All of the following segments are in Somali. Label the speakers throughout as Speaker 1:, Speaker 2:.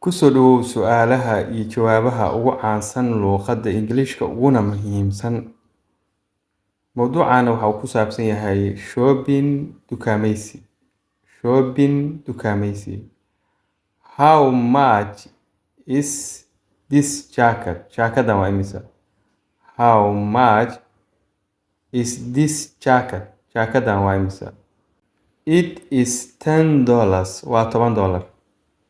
Speaker 1: Ku soo dhawow su'aalaha iyo jawaabaha ugu caansan luqadda Ingiriisiga uguna muhiimsan. Mawduucan waxa uu ku saabsan yahay shopping, dukaamaysi. Shopping, dukaamaysi. How much is this jacket? Jaakadan waa imisa? How much is this jacket? Jaakadan waa imisa? It is $10. Waa $10.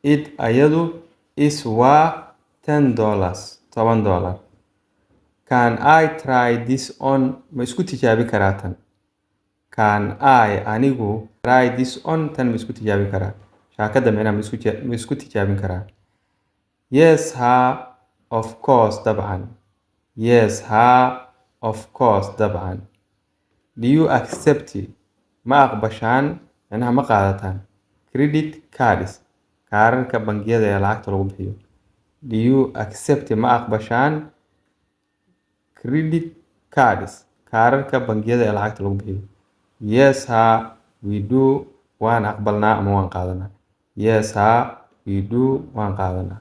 Speaker 1: It, ayadu, is, waa, $10, $10. Can I try this on? Ma isku tijaabi karaa tan? Can I, anigu, try this on, tan ma isku tijaabi karaa? Jaakada micnaha ma isku tijaabin karaa? Yes, haa, of course, dabcan. Yes, haa, of course, dabcan. Do you accept, ma aqbashaan, micnaha ma qaadataan, credit cards, kaararka bangiyada ee lacagta lagu bixiyo? Do you accept, ma aqbashaan, credit cards, kaararka bangiyada ee lacagta lagu bixiyo? Yes, haa, we do, waan aqbalnaa ama waan qaadanaa. Yes, haa, we do, waan qaadanaa.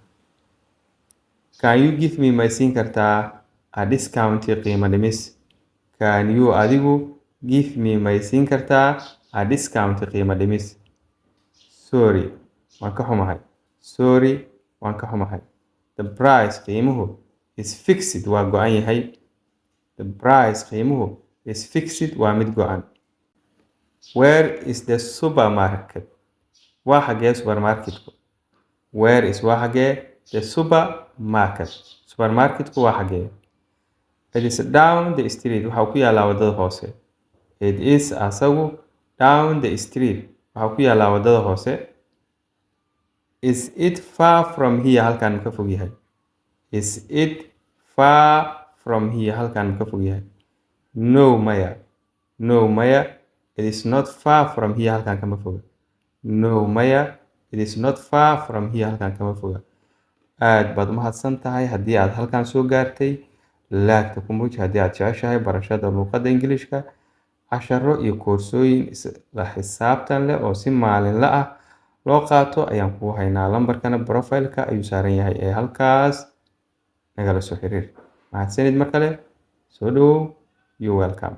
Speaker 1: Can you give me, ma siin kartaa, a discount, qiimo dhimis? Can you, adigu, give me, ma siin kartaa, a discount, qiimo dhimis? Sorry, waan ka xumahay. Sorry, waan ka xumahay. The price, qiimuhu, is fixed, waa go'an yahay. The price, qiimuhu, is fixed, waa mid go'an. Where is the supermarket? Waa xagee supermarketku? Where is, waa xagee, the supermarket? Supermarketku waa xagee? It is down the street. Waxa uu ku yaalaa wadada hoose. It is, asagu, down the street. Waxa uu ku yaalaa wadada hoose. Is it far from here? Halkan ma ka fog yahay? Is it far from here? Halkan ma ka fog yahay? No, maya. No, maya, it is not far from here. Halkan kama foga. No, maya, it is not far from here. Halkan kama foga. Aad baad umahadsan tahay haddii aad halkan soo gaartay. Like-ta ku muuji haddii aad jeceshahay barashada luuqadda Ingiliishka. Casharo iyo koorsooyin isla xisaabtan leh oo si maalinle ah loo qaato ayaan kugu haynaa. Lambarkana profile-ka ayuu saaran yahay ee halkaas nagala soo xiriir. Mahadsanid mar kale. Soo dhawow. You welcome.